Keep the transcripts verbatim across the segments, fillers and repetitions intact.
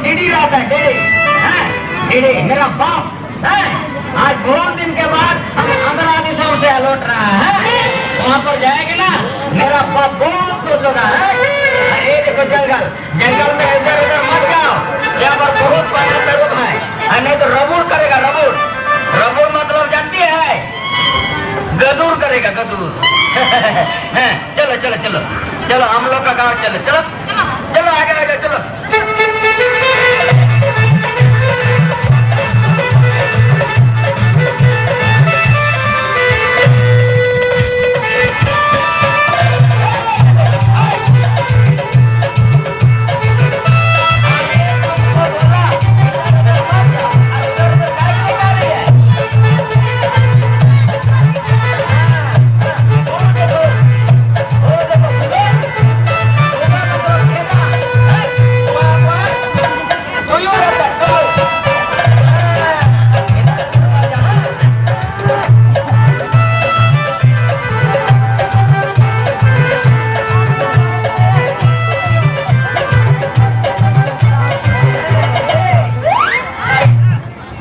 DD रहता है, DD. हैं? डीडी, मेरा बाप, हैं? आज बहुत दिन के बाद हम आंध्रा दिशा से लौट रहा है। वहाँ पर जाएगा ना, मेरा बाप बहुत खुश होगा, हैं? अरे देखो जंगल, जंगल में इधर उधर मत जाओ, यहाँ पर बहुत बड़ा तरुप है, और नहीं तो रबुड़ करेगा, रबुड़। रबुड़ मतलब जानती है? गदूर करेगा, गदूर। हैं, चलो, चलो, चलो, चलो, हम लोग का गांव चलो, चलो, चलो, आगे, आगे, चलो।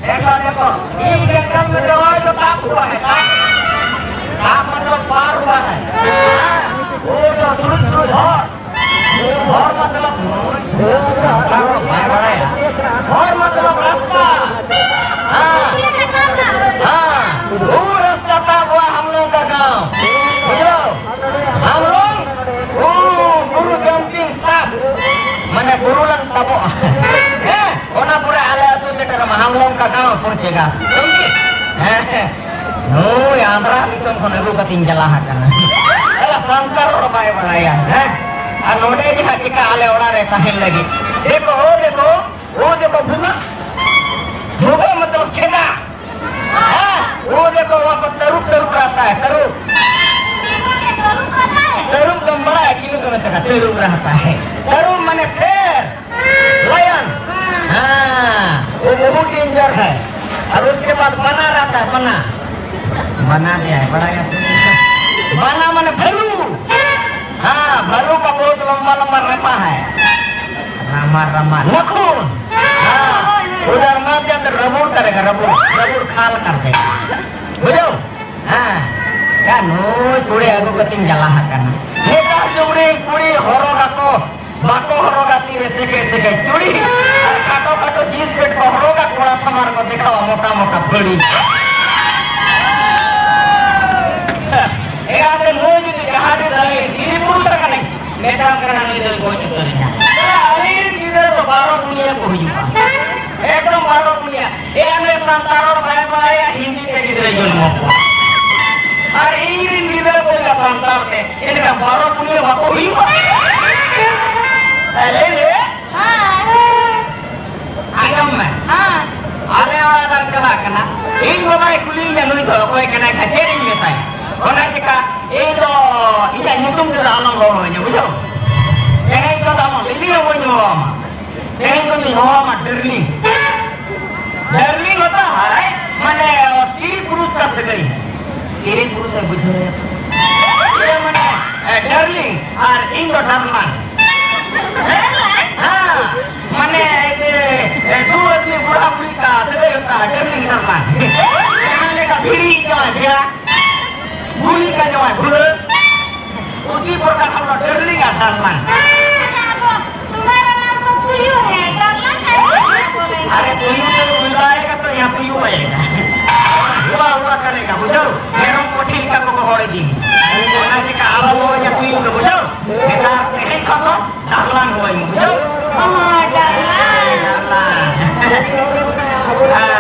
देखो, देखो, ये जंगल में जो है, जो ताप हुआ है, ताप, ताप मतलब पार हुआ है। वो जो शुरू, शुरू और, और मतलब, और मतलब रास्ता। हाँ, हाँ, वो रास्ता ताप हुआ हम लोग का गांव, बुझलो? हम लोग, वो गुरु जंपिंग ताप, माने गुरु लंग ताप। हैं? ᱚᱱᱟ ᱯᱚᱨᱮ ᱟᱞᱮ ᱟᱹᱛᱩ ᱥᱮᱴᱮᱨᱚᱜ ᱢᱟ, हम लोग का गांव पहुंचेगा। समझे? ᱦᱮᱸ, ᱱᱩᱭ ᱟᱸᱫᱽᱨᱟ ᱫᱤᱥᱚᱢ ᱠᱷᱚᱱ ᱟᱹᱜᱩ ᱠᱟᱛᱮᱧ ᱪᱟᱞᱟᱣ ᱟᱠᱟᱱᱟ᱾ ᱟᱞᱮ ᱥᱟᱱᱛᱟᱲ ᱨᱚᱲ ᱵᱟᱭ ᱵᱟᱲᱟᱭᱟ, ᱦᱮᱸ? ᱟᱨ ᱱᱚᱰᱮ ᱡᱟᱦᱟᱸ ᱪᱤᱠᱟ ᱟᱞᱮ ᱚᱲᱟᱜ ᱨᱮ ᱛᱟᱦᱮᱱ ᱞᱟᱹᱜᱤᱫ᱾ ᱫᱮᱠᱷᱚ, ᱳ ᱫᱮᱠᱷᱚ, ᱳ ᱫᱮᱠᱷᱚ, ᱵᱷᱩᱜᱟᱹᱜ᱾ ᱵᱷᱩᱜᱟᱹᱜ ᱢᱚᱛᱞᱚᱵ ᱪᱷᱮᱫᱟ᱾ ᱦᱮᱸ, ᱳ ᱫᱮᱠᱷᱚ, ᱣᱟᱦᱟᱸ ᱯᱟᱨ ᱛᱟᱹᱨᱩᱵ, ᱛᱟᱹᱨᱩᱵ ᱨᱟᱦᱛᱟ ᱦᱟᱭ, ᱛᱟᱹᱨᱩᱵ᱾ ᱛᱟᱹᱨᱩᱵ ᱫᱚᱢ ᱵᱟᱲᱟᱭᱟ, ᱪᱤᱞᱤ ᱠᱚ ᱢᱮᱛᱟᱜᱼᱟ? ᱛᱟᱹᱨᱩᱵ ᱨᱟᱦᱛᱟ ᱦᱟᱭ᱾ ᱛᱟᱹᱨᱩᱵ ᱢᱟᱱᱮ ᱥᱮᱨ᱾ लायन। हाँ, वो बहुत डेंजर है। और उसके बाद बना रहता है, बना। बना दिया है, बड़ा यार। बना माने भालू। हाँ, भालू का बहुत लंबा लंबा रमा है। रमा, रमा, नाखून। उधर मत जा तो रबड़ करेगा, रबड़, रबड़ खाल कर देगा। बुझो? हाँ। क्या नो, कुड़ी आगू कतिन जला हकना। नेता जुगड़ी कुड़ी हरोगा को, बाको हरोगा तीरे सेके सेके चूड़ी। और खाटो खाटो जींस पैंट को हरोगा, कोड़ा सामान को दिखावा मोटा मोटा बड़ी। ᱮᱨᱟᱛᱮ ᱱᱩᱭ ᱡᱩᱫᱤ ᱡᱟᱦᱟᱸ ᱛᱤᱥ ᱟᱹᱞᱤᱧ ᱫᱤᱞᱤ ᱯᱩᱨᱩᱥ ᱟᱠᱟᱱᱟᱹᱧ, ᱢᱮᱛᱟᱢ ᱠᱟᱱᱟ ᱱᱩᱭ ᱫᱚᱭ ᱜᱚᱡ ᱩᱛᱟᱹᱨᱤᱧᱟ᱾ ᱟᱹᱞᱤᱧ ᱨᱮᱱ ᱜᱤᱫᱽᱨᱟᱹ ᱫᱚ ᱵᱟᱨᱚ ᱯᱩᱱᱭᱟᱹ ᱠᱚ ᱦᱩᱭᱩᱜᱼᱟ᱾ ᱮᱠᱫᱚᱢ ᱵᱟᱨᱚ ᱯᱩᱱᱭᱟᱹ᱾ ᱮ ᱟᱞᱮ ᱥᱟᱱᱛᱟᱲ ᱨᱚᱲ ᱵᱟᱭ ᱵᱟᱲᱟᱭᱟ, ᱦᱤᱱᱫᱤ ᱛᱮ ᱜᱤᱫᱽᱨᱟᱹᱭ ᱡᱚᱱᱢᱚ ᱠᱚᱣᱟ᱾ ᱟᱨ ᱤᱧ ᱨᱮᱱ ᱜᱤᱫᱽᱨᱟᱹ ᱠᱚ ᱦᱩᱭᱩᱜᱼᱟ ᱥᱟᱱᱛᱟᱲ ᱛᱮ, ᱮᱱᱠᱷᱟᱱ ᱵᱟᱨᱚ ᱯᱩᱱᱭᱟᱹ ᱵᱟᱠᱚ ᱦᱩᱭᱩᱜᱼᱟ᱾ ᱟᱞᱮ ᱞᱮ ᱟᱸᱡᱚᱢ ᱢᱮ᱾ ᱦᱮᱸ᱾ ᱟᱞᱮ ᱚᱲᱟᱜ ᱞᱟᱝ ᱪᱟᱞᱟᱜ ᱠᱟᱱᱟ᱾ ᱤᱧ ᱵᱟᱵᱟᱭ ᱠᱩᱞᱤᱭᱤᱧᱟ, "ᱱᱩᱭ ᱫᱚ ᱚᱠᱚᱭ ᱠᱟᱱᱟᱭ, ᱠᱷᱟᱡ ᱪᱮᱫ ᱤᱧ ᱢᱮᱛᱟᱭᱟ?" ᱚᱱᱟ ᱪᱤᱠᱟ ᱤᱧ ᱫᱚ ᱤᱧᱟᱹᱜ ᱧᱩᱛᱩᱢ ᱛᱮᱫᱚ ᱟᱞᱚᱢ ᱦᱚᱦᱚ ᱟᱹᱧᱟ, ᱵᱩᱡᱷᱟᱹᱣ? ᱛᱮᱦᱮᱧ ᱠᱷᱚᱱ ᱫᱚ ᱟᱢᱟᱜ ᱵᱤᱞᱤ ᱦᱚᱸ ᱵᱟᱹᱧ ᱦᱚᱦᱚ ᱟᱢᱟ᱾ ᱛᱮᱦᱮᱧ ᱠᱷᱚᱱ ᱫᱚᱧ ᱦᱚᱦᱚ ᱟᱢᱟ ᱰᱟᱨᱞᱤᱝ᱾ ᱰᱟᱨᱞᱤᱝ ᱦᱚᱛᱟ ᱦᱟᱭ, ᱢᱟᱱᱮ, ᱛᱤᱨᱤ ᱯᱩᱨᱩᱥ ᱠᱟ ᱥᱟᱹᱜᱟᱹᱭ᱾ ᱛᱤᱨᱤ ᱯᱩᱨᱩᱥ ᱮ ᱵᱩᱡᱷᱟᱹᱣ ᱮᱭᱟ᱾ ᱤᱭᱟᱹ ᱢᱟᱱᱮ, ᱮ, ᱰᱟᱨᱞᱤᱝ ᱟᱨ ᱤᱧ ᱫᱚ ᱰᱟᱨᱞᱟᱝ᱾ ᱰᱟᱨᱞᱟᱝ? ᱦᱮᱸ, ᱢᱟᱱᱮ, ᱮ, ᱮ, ᱫᱩ ᱟᱫᱢᱤ ᱵᱩᱲᱦᱟ ᱵᱩᱲᱦᱤ ᱠᱟ ᱥᱟᱹᱜᱟᱹᱭ ᱦᱚᱛᱟ ᱦᱟᱭ, ᱰᱟᱨᱞᱤᱝ ᱰᱟᱨᱞᱟᱝ᱾ ᱡᱟᱦᱟᱸ ᱞᱮᱠᱟ ᱵᱷᱤᱲᱤ ᱤᱧ ᱡᱟᱶᱟᱭ ᱵᱷᱮᱲᱟ, ᱵᱩᱲᱦᱤ ᱠᱟ ᱡᱟᱶᱟᱭ ᱵᱷᱩᱲᱟᱹ, ᱩᱥᱤ ᱯᱨᱚᱠᱟᱨ ᱦᱟᱢ ᱞᱚᱜ ᱰᱟᱨᱞᱤᱝ ᱟᱨ ᱰᱟᱨᱞᱟᱝ᱾ ᱟᱫᱚ तुम्हारा नाम तो तुयू है, डरना क्या है? अरे, तुयू तो बुलाएगा तो यहाँ तुयू आएगा। हुआ हुआ करेगा, बुझो? मेरम कोठी का को होड़े दी। ओना जी का आवाज हो या तुयू के, बुझो? बेटा, कहीं खा लो, डरलान हुआ ही, बुझो? हाँ, डरलान। डरलान। आ,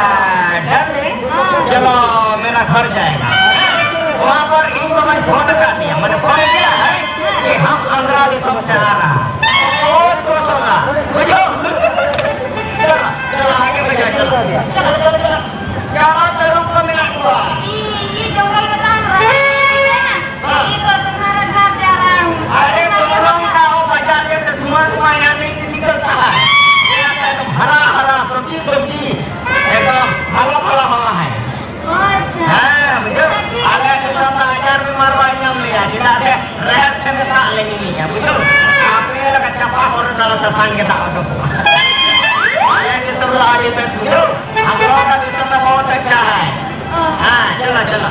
डरलिंग, हाँ। चलो, मेरा घर जाएगा। वहाँ पर इनको मैं फोन कर दिया, मैंने फोन किया है। कि हम आंध्रा दिसोम से आ रहा। बहुत खुश होगा। बुझो? चलो, चलो, आगे बढ़ो, चलो। चलो, चलो, चलो। चलो, जरूर को मिला हुआ। ये, ये जंगल में काम रहा है ना? हाँ। ये तो तुम्हारा घर जा रहा है। अरे, तुम लोग का वो बाजार में से धुआं, धुआं यहाँ नहीं से निकलता है। यहाँ पे तो हरा, हरा सब्जी, सब्जी, एकदम हरा भरा हवा है। ᱟᱪᱪᱷᱟ᱾ ᱦᱮᱸ, ᱵᱩᱡᱷᱟᱹᱣ? ᱟᱞᱮ ᱫᱤᱥᱚᱢ ᱫᱚ ᱟᱡᱟᱨ ᱵᱤᱢᱟᱨ ᱵᱟᱭ ᱧᱟᱢ ᱞᱮᱭᱟ, ᱪᱮᱫᱟᱜ ᱥᱮ ᱨᱮᱦᱮᱫ ᱥᱮᱸᱫᱮᱛ ᱫᱟᱜ ᱞᱮ ᱧᱩᱭᱟ, ᱵᱩᱡᱷᱟᱹᱣ? ᱟᱯᱮ ᱞᱮᱠᱟ ᱪᱟᱯᱟ ᱠᱚᱨᱮ ᱫᱚ ᱟᱞᱮ ᱥᱟᱥᱟᱝ ᱜᱮ ᱫᱟᱜ ᱩᱰᱩᱠᱚᱜᱼᱟ᱾ ᱟᱞᱮ ᱫᱤᱥᱚᱢ आगे मैं पूछो, हम लोगों का रिश्ता तो बहुत अच्छा है। हाँ, चलो, चलो।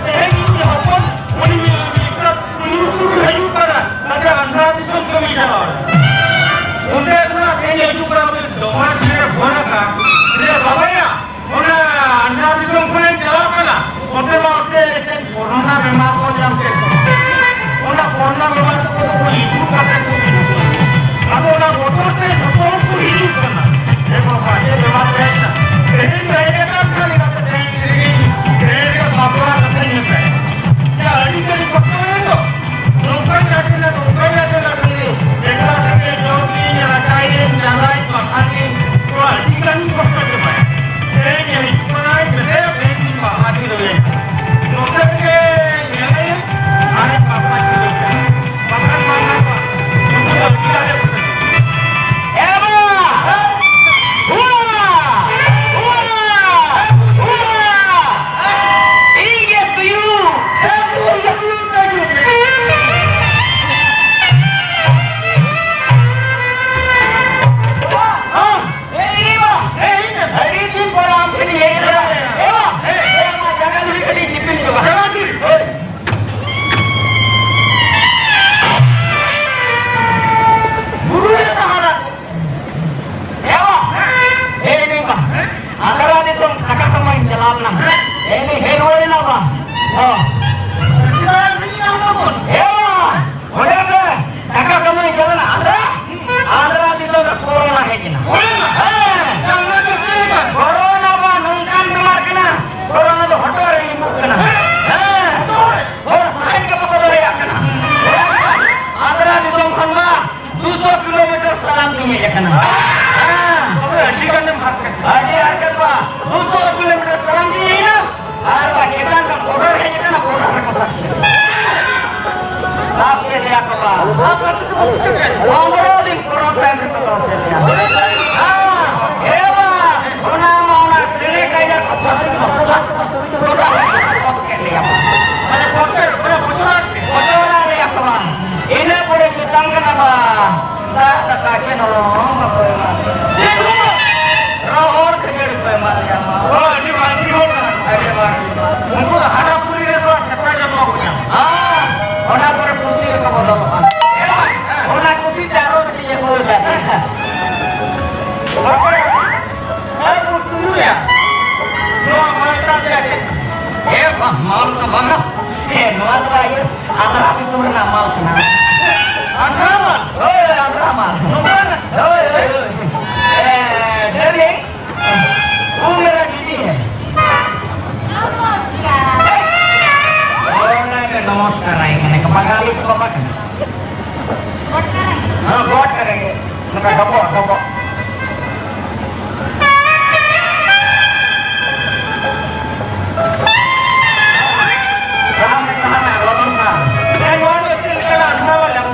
ᱛᱮᱦᱮᱧ ᱤᱧ ᱦᱚᱯᱚᱱ ᱩᱱᱤ ᱢᱤᱫ ᱦᱤᱡᱩᱜ ᱠᱟᱱᱟ, ᱱᱚᱛᱮ ᱟᱱᱫᱷᱨᱟ ᱫᱤᱥᱚᱢ ᱠᱟᱹᱢᱤ ᱪᱟᱞᱟᱣ ᱮᱱᱟ᱾ ᱚᱸᱰᱮ ᱠᱷᱚᱱᱟᱜ ᱛᱮᱦᱮᱧ ᱦᱤᱡᱩᱜ ᱠᱟᱱᱟ, ᱩᱱᱤ ᱫᱚᱢᱮ ᱴᱷᱮᱱᱮ ᱯᱷᱳᱱ ᱟᱠᱟᱫ, ᱞᱟᱹᱭᱟ, "ᱵᱟᱵᱟᱭᱟ, ᱚᱱᱟ ᱟᱱᱫᱷᱨᱟ ᱫᱤᱥᱚᱢ ᱠᱷᱚᱱᱤᱧ ᱪᱟᱞᱟᱣ ᱠᱟᱱᱟ, ᱚᱱᱛᱮ ᱢᱟ ᱚᱱᱛᱮ ᱮᱠᱮᱱ ᱠᱳᱨᱳᱱᱟ ᱵᱮᱢᱟᱨ ᱠᱚ ᱧᱟᱢ ᱠᱮᱫ ᱠᱚᱣᱟ᱾ ᱚᱱᱟ ᱠᱳᱨᱳᱱᱟ ᱵᱮᱢᱟᱨ ᱠᱚ ᱦᱤᱡᱩᱜ ᱠᱟᱛᱮ ᱠᱚ ᱜᱩᱡᱩᱜ ᱠᱟᱱᱟ᱾ ᱟᱫᱚ ᱚᱱᱟ ᱵᱚᱛᱚᱨ ᱛᱮ ᱡᱚᱛᱚ ᱦᱚᱲ ᱠᱚ ᱦᱤᱡᱩᱜ ᱠᱟᱱᱟ᱾ ᱮ ᱵᱟᱵᱟ, ᱪᱮᱫ ᱵᱮᱢᱟᱨ ᱦᱮᱡ ᱮᱱᱟ?" ᱛᱮᱦᱮᱧ ᱫᱚ ᱦᱮᱡ ᱟᱠᱟᱱ ᱠᱷᱟᱱ ᱤᱱᱟᱹ ᱛᱮᱦᱮᱧ ᱨᱮᱜᱮ ᱴᱨᱮᱱ ᱨᱮ ᱵᱟᱯᱞᱟ ᱠᱟᱛᱷᱟᱧ ᱢᱮᱛᱟᱭᱟ᱾ ᱭᱟ, ᱟᱹᱰᱤ ᱜᱷᱟᱹᱲᱤᱡ ᱠᱚᱥᱴᱚᱭᱮᱱ ᱫᱚ᱾ ᱱᱚᱝᱠᱟᱧ ᱟᱹᱴᱮᱱᱟ, ᱱᱚᱝᱠᱟᱧ ᱟᱹᱴᱮᱱᱟ, ᱠᱷᱟᱹᱞᱤ ᱮᱠᱞᱟ ᱛᱮᱜᱮ ᱡᱚᱢ ᱤᱧ, ᱨᱟᱪᱟᱭᱟᱹᱧ, ᱪᱟᱸᱫᱟᱭᱟᱹᱧ, ᱵᱟᱥᱟᱱᱟᱹᱧ, ᱛᱚ ᱟᱹᱰᱤ ᱜᱟᱱ ᱠᱚᱥᱴᱚ ᱪᱟᱵᱟᱭᱟ᱾ ᱛᱮᱦᱮᱧ ᱦᱤᱡᱩᱜ ᱠᱟᱱᱟᱭ, ᱢᱮᱱᱫᱟᱭ, ᱛᱮᱦᱮᱧ ᱤᱧ ᱵᱟᱯᱞᱟ ᱪᱩᱰᱟᱹᱣᱮᱱ᱾ ᱱᱚᱛᱮ ᱨᱮᱜᱮ ᱧᱮᱞᱮᱭᱟᱹᱧ, ᱟᱨ ᱵᱟᱯᱞᱟ ᱪᱩᱰᱟᱹᱣ ᱠᱟᱱᱟ᱾ ᱵᱟᱠᱷᱟᱱ ᱵᱟᱝ ᱜᱟᱱᱚᱜᱼᱟ᱾ ᱱᱩᱠᱩ ᱫᱚ ᱟᱹᱰᱤ ᱟᱞᱮ ᱠᱚ ᱞᱟᱹᱜᱤᱫ᱾ ᱮ ᱵᱟ! ᱦᱩᱣᱟ! ᱦᱩᱣᱟ! ᱦᱩᱣᱟ! ᱤᱧ ᱜᱮ ᱛᱩᱭᱩ! ᱮ ᱵᱟ! ᱮ ᱵᱟ! ᱟᱹᱰᱤ ᱫᱤᱱ ᱯᱚᱨᱮ ᱟᱢ ᱴᱷᱮᱱ ᱤᱧ ᱦᱮᱡ ᱮᱱᱟ᱾ ᱮ ᱵᱟ! ᱮ ᱢᱟ ᱡᱟᱸᱜᱟ ᱫᱷᱩᱲᱤ ᱠᱟᱹᱴᱤᱡ ᱫᱤᱯᱤᱞ ᱧᱚᱜᱟ᱾ ᱦᱳᱭ᱾ ᱵᱩᱨᱩ ᱨᱮ ᱛᱟᱦᱮᱱᱟ᱾ ᱮ ᱵᱟ! ᱮ ᱱᱤ ᱵᱟ! ᱟᱜᱽᱨᱟ ᱫᱤᱥᱚᱢ ᱴᱟᱠᱟ ᱠᱟᱢᱟᱧ ᱪᱟᱞᱟᱣ ᱞᱮᱱᱟ᱾ ᱮ ᱱᱤ ᱦᱮᱡ ᱨᱩᱣᱟᱹᱲ ᱮᱱᱟ ᱵᱟ? ᱦᱚᱸ᱾ ᱮ ᱵᱟ! ᱚᱸᱰᱮ ᱜᱮ ᱴᱟᱠᱟ ᱠᱟᱢᱟᱧ ᱪᱟᱞᱟᱣ ᱞᱮᱱᱟ᱾ ᱟᱜᱽᱨᱟ? ᱟᱜᱽᱨᱟ ᱫᱤᱥᱚᱢ ᱨᱮ ᱠᱳᱨᱳᱱᱟ ᱦᱮᱡ ᱮᱱᱟ᱾ ᱦᱮᱸ᱾ ᱠᱳᱨᱳᱱᱟ ᱵᱟ ᱱᱚᱝᱠᱟᱱ ᱵᱮᱢᱟᱨ ᱠᱟᱱᱟ, ᱠᱳᱨᱳᱱᱟ ᱫᱚ ᱦᱚᱴᱚᱜ ᱨᱮ ᱧᱩᱨᱩᱜ ᱠᱟᱱᱟ᱾ ᱦᱮᱸ᱾ ᱦᱚᱲ ᱥᱟᱦᱮᱸᱫ ᱜᱮ ᱵᱟᱠᱚ ᱫᱟᱲᱮᱭᱟᱜ ᱠᱟᱱᱟ᱾ ᱟᱜᱽᱨᱟ ᱫᱤᱥᱚᱢ ᱠᱷᱚᱱ ᱢᱟ ᱫᱩᱥᱚ ᱠᱤᱞᱳᱢᱤᱴᱟᱨ ᱛᱟᱲᱟᱢ ᱛᱮᱧ ᱦᱮᱡ ᱟᱠᱟᱱᱟ᱾ ᱦᱮᱸ᱾ ᱛᱚᱵᱮ ᱟᱹᱰᱤ ᱜᱟᱱᱮᱢ ᱦᱟᱨᱠᱮᱛ᱾ ᱟᱹᱰᱤ ᱦᱟᱨᱠᱮᱛ ᱵᱟ, ᱫᱩᱥᱚ ᱠᱤᱞᱳᱢᱤᱴᱟᱨ ᱛᱟᱲᱟᱢ ᱛᱮᱧ ᱦᱮᱡ ᱮᱱᱟ᱾ ᱟᱨ ᱵᱟ ᱪᱮᱛᱟᱱ ᱠᱷᱚᱱ ᱚᱰᱟᱨ ᱦᱮᱡ ᱟᱠᱟᱱᱟ, ᱯᱚᱱᱨᱚ ᱫᱤᱱ ᱯᱚᱨᱚᱵᱽ ᱴᱟᱭᱤᱢ ᱨᱮᱠᱚ ᱫᱚᱦᱚ ᱠᱮᱫ ᱞᱮᱭᱟ᱾ ᱦᱮᱸ, ᱮ ᱵᱟ, ᱚᱱᱟ ᱢᱟ ᱚᱱᱟ ᱥᱮᱨᱮᱧ ᱠᱟᱡᱟᱠ ᱠᱚ ᱯᱟᱥᱮ ᱠᱚ ᱜᱚᱴᱟ ᱠᱚ ᱠᱮᱫ ᱞᱮᱭᱟ᱾ ᱢᱟᱱᱮ ᱵᱚᱪᱚᱨ, ᱢᱟᱱᱮ ᱵᱚᱪᱚᱨᱟᱫ ᱯᱮ᱾ ᱵᱚᱪᱚᱨᱟᱫ ᱞᱮᱭᱟ ᱠᱚ ᱵᱟᱝ᱾ ᱤᱱᱟᱹ ᱯᱚᱨᱮ ᱪᱮᱛᱟᱱ ᱠᱟᱱᱟ ᱵᱟᱝ᱾ ᱫᱟᱜ ᱫᱟᱠᱟ ᱪᱮᱫ ᱦᱚᱸ ᱵᱟᱠᱚ ᱮᱢᱟ ᱞᱮᱭᱟ᱾ ᱨᱚᱦᱚᱲ ᱠᱷᱟᱹᱡᱟᱹᱲᱤ ᱠᱚ ᱮᱢᱟ ᱞᱮᱭᱟ᱾ ᱚ, ᱟᱹᱰᱤ ᱢᱟᱹᱱᱢᱤ ᱦᱚᱲ ᱠᱟᱱᱟ ᱠᱚ᱾ ᱟᱹᱰᱤ ᱢᱟᱹᱱᱢᱤ ᱦᱚᱲ᱾ ᱩᱱᱠᱩ ᱫᱚ ᱦᱟᱱᱟ ᱯᱩᱨᱤ ᱨᱮ ᱛᱷᱚᱲᱟ ᱥᱮᱛᱟ ᱡᱚᱱᱢᱚ ᱠᱚ ᱧᱟᱢᱟ᱾ ᱦᱮᱸ, ᱚᱱᱟ ᱠᱚᱨᱮ ᱯᱩᱥᱤ ᱨᱮᱠᱚ ᱵᱚᱫᱚᱞᱚᱜᱼᱟ᱾ ᱚᱱᱟ ᱠᱷᱟᱹᱛᱤᱨ ᱛᱮ ᱟᱨᱚ ᱢᱤᱫᱴᱤᱡ ᱮ ᱠᱷᱳᱞ ᱠᱟᱫ ᱞᱮᱭᱟ᱾ ᱟᱨ ᱵᱚ ᱛᱩᱞᱩᱭᱟ᱾ ᱱᱚᱣᱟ ᱢᱟᱞᱴᱟ ᱨᱮᱭᱟᱜ ᱪᱮᱫ? ᱮ ᱵᱟ-, ᱢᱟᱞ ᱫᱚ ᱵᱟᱝᱟ᱾ ᱮ, ᱱᱚᱣᱟ ᱫᱚ ᱤᱭᱟᱹ, ᱟᱸᱫᱷᱨᱟ ᱫᱤᱥᱚᱢ ᱨᱮᱱᱟᱜ ᱢᱟᱞ ᱠᱟᱱᱟ᱾ ᱟᱸᱫᱷᱨᱟ ᱢᱟᱞ? ᱦᱳᱭ, ᱟᱸᱫᱷᱨᱟ ᱢᱟᱞ᱾ ᱱᱚᱝᱠᱟᱱᱟᱜ? ᱦᱳᱭ, ᱦᱳᱭ, ᱦᱳᱭ᱾ ᱮ, darling, वो मेरा बीबी है। नमस्कार। ᱚᱱᱟ ᱜᱮ ᱱᱚᱢᱚᱥᱠᱟᱨ ᱟᱭ ᱠᱟᱱᱟ, ᱵᱟᱝᱜᱟᱞᱤ ᱠᱚ ᱵᱟᱵᱟ ᱠᱟᱱᱟ᱾ ᱦᱮᱸ, ᱜᱚᱰ ᱠᱟᱨᱮᱸᱜᱮ᱾ ᱱᱚᱝᱠᱟ ᱰᱚᱵᱚᱜ, ᱰᱚᱵᱚᱜ᱾ ᱥᱟᱦᱟᱱ ᱨᱮ ᱥᱟᱦᱟᱱ ᱟᱨ ᱞᱚᱞᱚ ᱥᱟᱦᱟᱱ᱾ ᱮ, ᱱᱚᱣᱟ ᱫᱚ ᱪᱮᱫ ᱞᱮᱠᱟᱱᱟᱜ ᱟᱸᱫᱷᱟ ᱵᱟᱡᱟᱨ?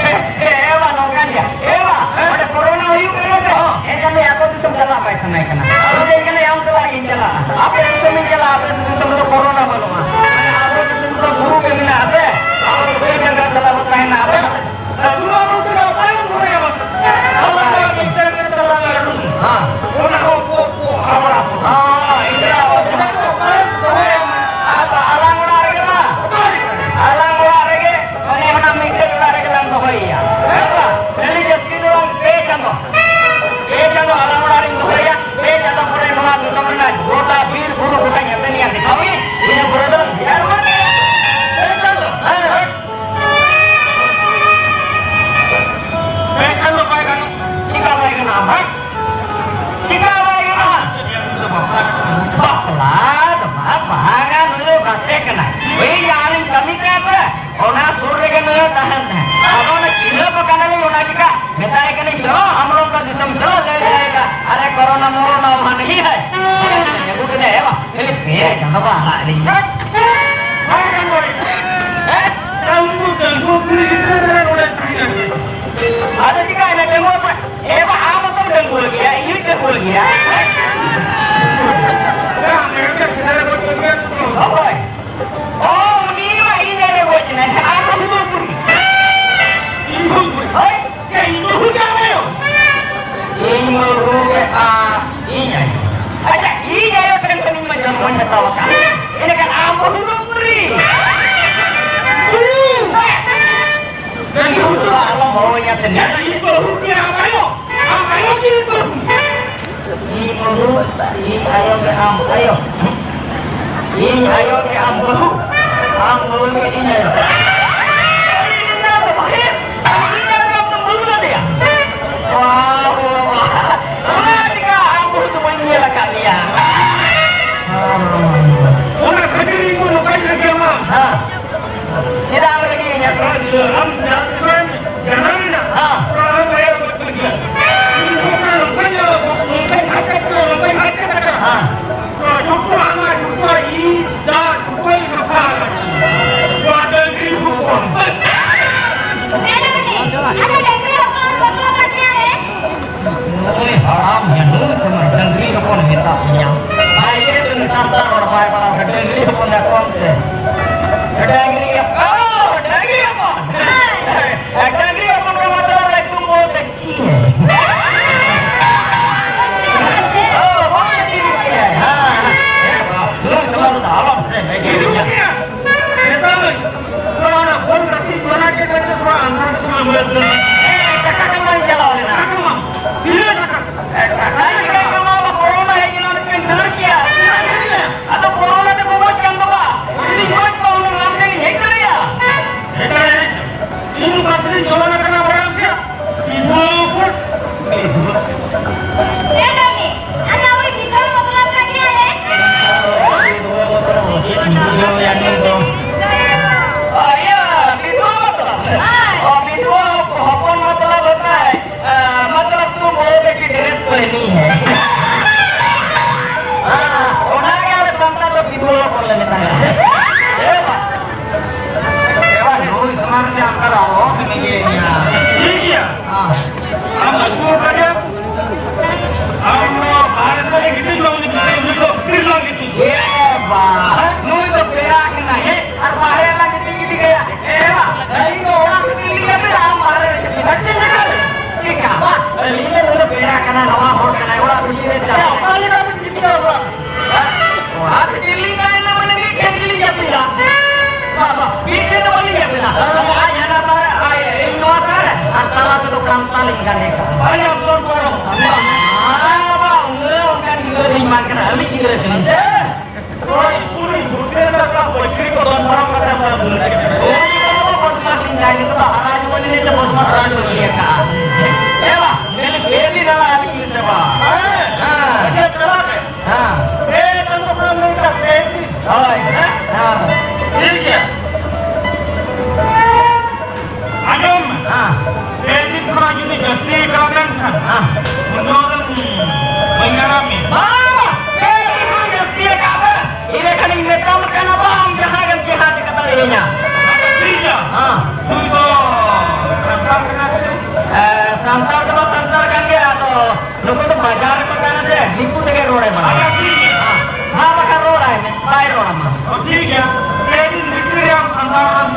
ᱮ, ᱮ, ᱮ, ᱵᱟ, ᱱᱚᱝᱠᱟ ᱜᱮᱭᱟ᱾ ᱮ, ᱵᱟ, ᱦᱮᱸ? ᱚᱸᱰᱮ ᱠᱳᱨᱳᱱᱟ ᱦᱩᱭᱩᱜ ᱠᱟᱱᱟ ᱥᱮ? ᱦᱚᱸ᱾ ᱮᱱᱠᱷᱟᱱ ᱫᱚ ᱟᱠᱚ ᱫᱤᱥᱚᱢ ᱪᱟᱞᱟᱜ ᱵᱟᱭ ᱥᱟᱱᱟᱭᱮ ᱠᱟᱱᱟ᱾ ᱦᱚᱸ᱾ ᱢᱮᱱᱮᱫ ᱠᱟᱱᱟ, ᱟᱢ ᱥᱟᱞᱟᱜ ᱜᱤᱧ ᱪᱟᱞᱟᱜᱼᱟ᱾ ᱟᱯᱮ ᱫᱤᱥᱚᱢ ᱤᱧ ᱪᱟᱞᱟᱜᱼᱟ, ᱟᱯᱮ ᱫᱤᱥᱚᱢ ᱨᱮᱫᱚ ᱠᱳᱨᱳᱱᱟ ᱵᱟᱹᱱᱩᱜᱼᱟ᱾ ᱢᱟᱱᱮ ᱟᱵᱚ ᱫᱤᱥᱚᱢ ᱨᱮᱫᱚ ᱵᱩᱨᱩ ᱜᱮ ᱢᱮᱱᱟᱜᱼᱟ ᱥᱮ? ᱟᱵᱚ ᱫᱚ ᱜᱟᱹᱭ ᱰᱟᱝᱨᱟ ᱥᱟᱞᱟᱜ ᱵᱚ ᱛᱟᱦᱮᱱᱟ᱾ ᱟᱯᱮ ᱟᱹᱛᱩ ᱱᱚᱣᱟ ᱵᱚᱱ ᱪᱟᱞᱟᱜᱼᱟ, ᱚᱠᱟ ᱨᱮᱵᱚᱱ ᱥᱚᱢᱚᱭᱟ ᱢᱟᱥᱮ? ᱟᱵᱚ ᱫᱚ ᱢᱤᱫᱴᱮᱱ ᱟᱭᱳ ᱜᱮ ᱟᱢ ᱟᱭᱳ᱾ ᱤᱧ ᱟᱭᱳ ᱜᱮ ᱟᱢ ᱵᱟᱹᱦᱩ᱾ ᱟᱢ ᱵᱟᱹᱦᱩ ᱜᱮ ᱤᱧ ᱟᱭᱳ᱾ ᱤᱧ ᱟᱭᱳ ᱫᱚ ᱵᱟᱹᱦᱩ᱾ ᱤᱧ ᱟᱭᱳ ᱫᱚ ᱟᱢ ᱫᱚᱢ ᱵᱟᱹᱦᱩ ᱟᱫᱮᱭᱟ? ᱵᱟᱦ, ᱵᱟᱦ, ᱵᱟᱦ᱾ ᱚᱱᱟ ᱪᱤᱠᱟ ᱟᱢ ᱵᱟᱹᱦᱩ ᱫᱚ ᱵᱟᱹᱧ ᱧᱮᱞ ᱟᱠᱟᱫ ᱢᱮᱭᱟ? ᱚᱱᱟ ᱠᱷᱟᱹᱛᱤᱨ ᱤᱧ ᱫᱚ ᱱᱚᱝᱠᱟᱧ ᱞᱟᱹᱭ ᱟᱢᱟ᱾ ᱦᱮᱸ᱾ ᱪᱮᱫᱟᱜ ᱮᱢ ᱨᱟᱹᱜᱤᱭᱟᱹᱧᱟ? ᱟᱢ ᱡᱟᱦᱟᱸ ᱛᱤᱥ ᱮᱢ ᱡᱟᱱᱟᱢ ᱮᱱᱟ, ᱦᱮᱸ᱾ ᱚᱱᱟ ᱦᱚᱸ ᱵᱟᱭ ᱟᱹᱜᱩ ᱠᱮᱫᱟ᱾ ᱤᱧ ᱦᱚᱸ ᱚᱱᱟ ᱱᱚᱝᱠᱟᱧ ᱟᱹᱜᱩ, ᱱᱚᱝᱠᱟᱧ ᱦᱟᱨᱠᱮᱛ ᱠᱟᱱᱟ, ᱱᱚᱝᱠᱟᱧ ᱦᱟᱨᱠᱮᱛ ᱠᱟᱱᱟ᱾ ᱦᱮᱸ᱾ ᱱᱚᱣᱟ ᱡᱚᱛᱚ ᱟᱢᱟᱜ ᱡᱚᱛᱚ ᱤᱧ ᱡᱟ ᱥᱩᱠᱩᱭ ᱥᱟᱯᱷᱟ ᱟᱠᱟᱫᱟ᱾ ᱱᱚᱣᱟ ᱰᱟᱹᱝᱨᱤ ᱦᱚᱯᱚᱱ᱾ ᱟᱫᱚ ᱰᱟᱹᱝᱨᱤ ᱦᱚᱯᱚᱱ ᱵᱟᱯᱞᱟ ᱠᱟᱫᱮᱭᱟ ᱨᱮ? ᱱᱩᱭ ᱦᱟᱲᱟᱢ ᱦᱤᱸᱰᱩ ᱥᱮ ᱰᱟᱹᱝᱨᱤ ᱦᱚᱯᱚᱱ ᱢᱮᱛᱟᱜ ᱢᱮᱭᱟ? ᱟᱡ ᱜᱮ ᱛᱚ ᱱᱮᱛᱟᱨ ᱫᱚ ᱨᱚᱲ ᱵᱟᱭ ᱵᱟᱲᱟᱭᱟ, ᱰᱟᱹᱝᱨᱤ ᱦᱚᱯᱚᱱ ᱮᱠᱷᱚᱱ ᱛᱮ᱾ ᱰᱟᱹᱝᱨᱤ ᱦᱚᱯᱚᱱ, ᱰᱟᱹᱝᱨᱤ ᱦᱚᱯᱚᱱ᱾ ᱰᱟᱹᱝᱨᱤ ᱦᱚᱯᱚᱱ ᱠᱚ ᱢᱚᱛᱞᱚᱵ ᱮᱠᱫᱚᱢ ᱵᱚᱦᱩᱛ ᱟᱪᱪᱷᱟ ᱦᱮᱸ। ᱚ, ᱵᱟᱝ ᱟᱹᱰᱤ ᱢᱚᱡᱽ ᱜᱮ। ᱦᱮᱸ, ᱦᱮᱸ᱾ ᱦᱮᱸ, ᱵᱟᱵᱟ᱾ ᱱᱩᱭ ᱥᱚᱢᱟᱡᱽ ᱫᱚ ᱟᱞᱚᱢ ᱥᱮ ᱵᱷᱮᱡᱟᱭᱟ। ᱢᱮᱛᱟ ᱢᱮ, ᱛᱷᱚᱲᱟ ᱚᱱᱟ ᱵᱚᱞ ᱜᱟᱛᱮᱜ ᱵᱟᱞᱟ ᱜᱮ ᱢᱮᱱᱛᱮ ᱛᱷᱚᱲᱟ ᱟᱱᱫᱟᱡᱽ ᱥᱚᱢᱚᱭ ᱵᱚᱞᱮ ᱫᱟᱹᱲ᱾ ᱦᱮᱸ, ᱴᱟᱠᱟ ᱠᱟᱢᱟᱣ ᱪᱟᱞᱟᱣ ᱞᱮᱱᱟ। ᱴᱟᱠᱟ ᱠᱟᱢᱟᱣ? ᱛᱤᱱᱟᱹᱜ ᱴᱟᱠᱟ? ᱴᱟᱠᱟ ᱪᱤᱠᱟᱹ ᱠᱟᱢᱟᱣ? ᱠᱳᱨᱳᱱᱟ ᱦᱮᱡ ᱮᱱᱟ, ᱩᱱᱤ ᱠᱤᱱ ᱫᱟᱹᱲ ᱠᱮᱭᱟ। ᱟᱫᱚ ᱠᱳᱨᱳᱱᱟ ᱛᱮᱠᱚ ᱜᱚᱡ ᱠᱟᱱ ᱫᱚ ᱵᱟ? ᱩᱱᱤ ᱜᱚᱡ ᱠᱚ, ᱩᱱᱤ ᱟᱢ ᱴᱷᱮᱱ ᱦᱮᱡ ᱫᱟᱲᱮᱭᱟᱜᱼᱟ? ᱦᱮᱡ ᱫᱟᱲᱮᱭᱟᱜᱼᱟ? ᱤᱧ ᱚᱠᱟ ᱛᱮᱞᱤᱧ ᱪᱟᱞᱟᱣ ᱠᱟᱱᱟ ᱵᱟᱲᱟᱭᱟᱢ ᱥᱮ? ᱵᱤᱫᱷᱩᱣᱟᱹ ᱵᱟᱯᱞᱟ᱾ ᱮ ᱰᱟᱨᱞᱤᱝ, ᱟᱪᱪᱷᱟ, ᱳᱭ ᱵᱤᱫᱷᱩᱣᱟᱹ ᱵᱟᱯᱞᱟ ᱠᱟᱱ ᱜᱮᱭᱟ ᱨᱮ? ᱵᱤᱫᱷᱩᱣᱟᱹ ᱵᱟᱯᱞᱟ᱾ ᱚ, ᱤᱭᱟᱹ, ᱵᱤᱫᱷᱩᱣᱟᱹ ᱵᱟᱯᱞᱟ᱾ ᱦᱳᱭ᱾ ᱚ, ᱵᱤᱫᱷᱩᱣᱟᱹ ᱦᱚᱯᱚᱱ ᱢᱚᱛᱞᱚᱵ ᱦᱳᱛᱟ ᱦᱟᱭ, ᱟ, ᱢᱚᱛᱞᱚᱵ ᱛᱩᱢ ᱵᱚᱦᱩ ᱵᱮᱴᱤ ᱰᱨᱮᱥ ᱯᱮᱦᱱᱤ ᱦᱟᱭ᱾ ᱦᱟᱸ, ᱚᱱᱟ ᱜᱮ ᱟᱞᱮ ᱥᱟᱱᱛᱟᱲ ᱫᱚ ᱵᱤᱫᱷᱩᱣᱟᱹ ᱦᱚᱯᱚᱱ ᱞᱮ ᱢᱮᱛᱟᱭᱟ᱾ ᱮ ᱵᱟ᱾ ᱮ ᱵᱟ, ᱱᱩᱭ ᱥᱚᱢᱟᱱ ᱨᱮ ᱟᱢ ᱫᱚ ᱟᱨᱦᱚᱸ ᱵᱤᱱ ᱤᱭᱟᱹᱭᱟ᱾ ᱴᱷᱤᱠ ᱜᱮᱭᱟ᱾ ᱦᱮᱸ᱾ ᱟᱢ ᱟᱹᱛᱩ ᱚᱠᱟ ᱨᱮ? ᱟᱢ ᱱᱚᱣᱟ ᱵᱟᱦᱨᱮ ᱥᱮᱫ ᱨᱮ ᱜᱤᱛᱤᱡ ᱵᱟᱝ ᱜᱤᱛᱤᱡ, ᱩᱱᱤ ᱫᱚ ᱵᱷᱤᱛᱤᱨ ᱵᱟᱝ ᱜᱤᱛᱤᱡ᱾ ᱮ ᱵᱟ, ᱱᱩᱭ ᱫᱚ ᱯᱮᱲᱟ ᱠᱟᱱᱟᱭ᱾ ᱦᱮᱸ᱾ ᱴᱷᱤᱠ ᱜᱮᱭᱟ᱾ ᱟᱸᱡᱚᱢ ᱢᱮ᱾ ᱦᱮᱸ᱾ ᱯᱮ ᱫᱤᱱ ᱠᱷᱚᱱᱟᱜ ᱡᱩᱫᱤ ᱡᱟᱹᱥᱛᱤ ᱠᱟᱣ ᱞᱮᱱᱠᱷᱟᱱ, ᱦᱮᱸ᱾ ᱩᱱ ᱫᱚ ᱟᱫᱚᱢ ᱵᱟᱹᱧ ᱟᱲᱟᱜ ᱢᱮᱭᱟ᱾ ᱵᱟᱝ, ᱯᱮ ᱫᱤᱱ ᱠᱷᱚᱱ ᱡᱟᱹᱥᱛᱤ ᱟᱠᱟᱫ ᱢᱮ᱾ ᱤᱱᱟᱹ ᱠᱷᱟᱱᱤᱧ ᱢᱮᱛᱟᱢ ᱠᱟᱱᱟ, ᱵᱟᱝ, ᱡᱟᱦᱟᱸ ᱜᱮᱢ ᱡᱟᱦᱟᱸ ᱪᱤᱠᱟᱹ ᱫᱟᱲᱮᱭᱟᱹᱧᱟ᱾ ᱴᱷᱤᱠ ᱜᱮᱭᱟ᱾ ᱦᱮᱸ᱾ ᱱᱩᱭ ᱫᱚ ᱥᱟᱱᱛᱟᱲ ᱠᱟᱱᱟᱭ ᱥᱮ? ᱮ, ᱥᱟᱱᱛᱟᱲ ᱫᱚ ᱥᱟᱱᱛᱟᱲ ᱠᱟᱱ ᱜᱮᱭᱟ, ᱟᱫᱚ ᱱᱩᱠᱩ ᱫᱚ ᱵᱟᱡᱟᱨ ᱨᱮᱠᱚ ᱛᱟᱦᱮᱱᱟ ᱥᱮ, ᱫᱤᱠᱩ ᱛᱮᱜᱮ ᱨᱚᱲᱮ ᱵᱟᱲᱟᱭᱟ᱾ ᱟᱪᱪᱷᱟ, ᱴᱷᱤᱠ ᱜᱮᱭᱟ᱾ ᱦᱮᱸ, ᱢᱟ ᱵᱟᱠᱷᱟᱱ ᱨᱚᱲᱟᱭ ᱢᱮ, ᱵᱟᱭ ᱨᱚᱲ ᱟᱢᱟ᱾ ᱚ, ᱴᱷᱤᱠ ᱜᱮᱭᱟ᱾ ᱯᱮ ᱫᱤᱱ ᱵᱷᱤᱛᱨᱤ ᱨᱮ ᱟᱢ ᱥᱟᱱᱛᱟᱲ ᱨᱚᱲ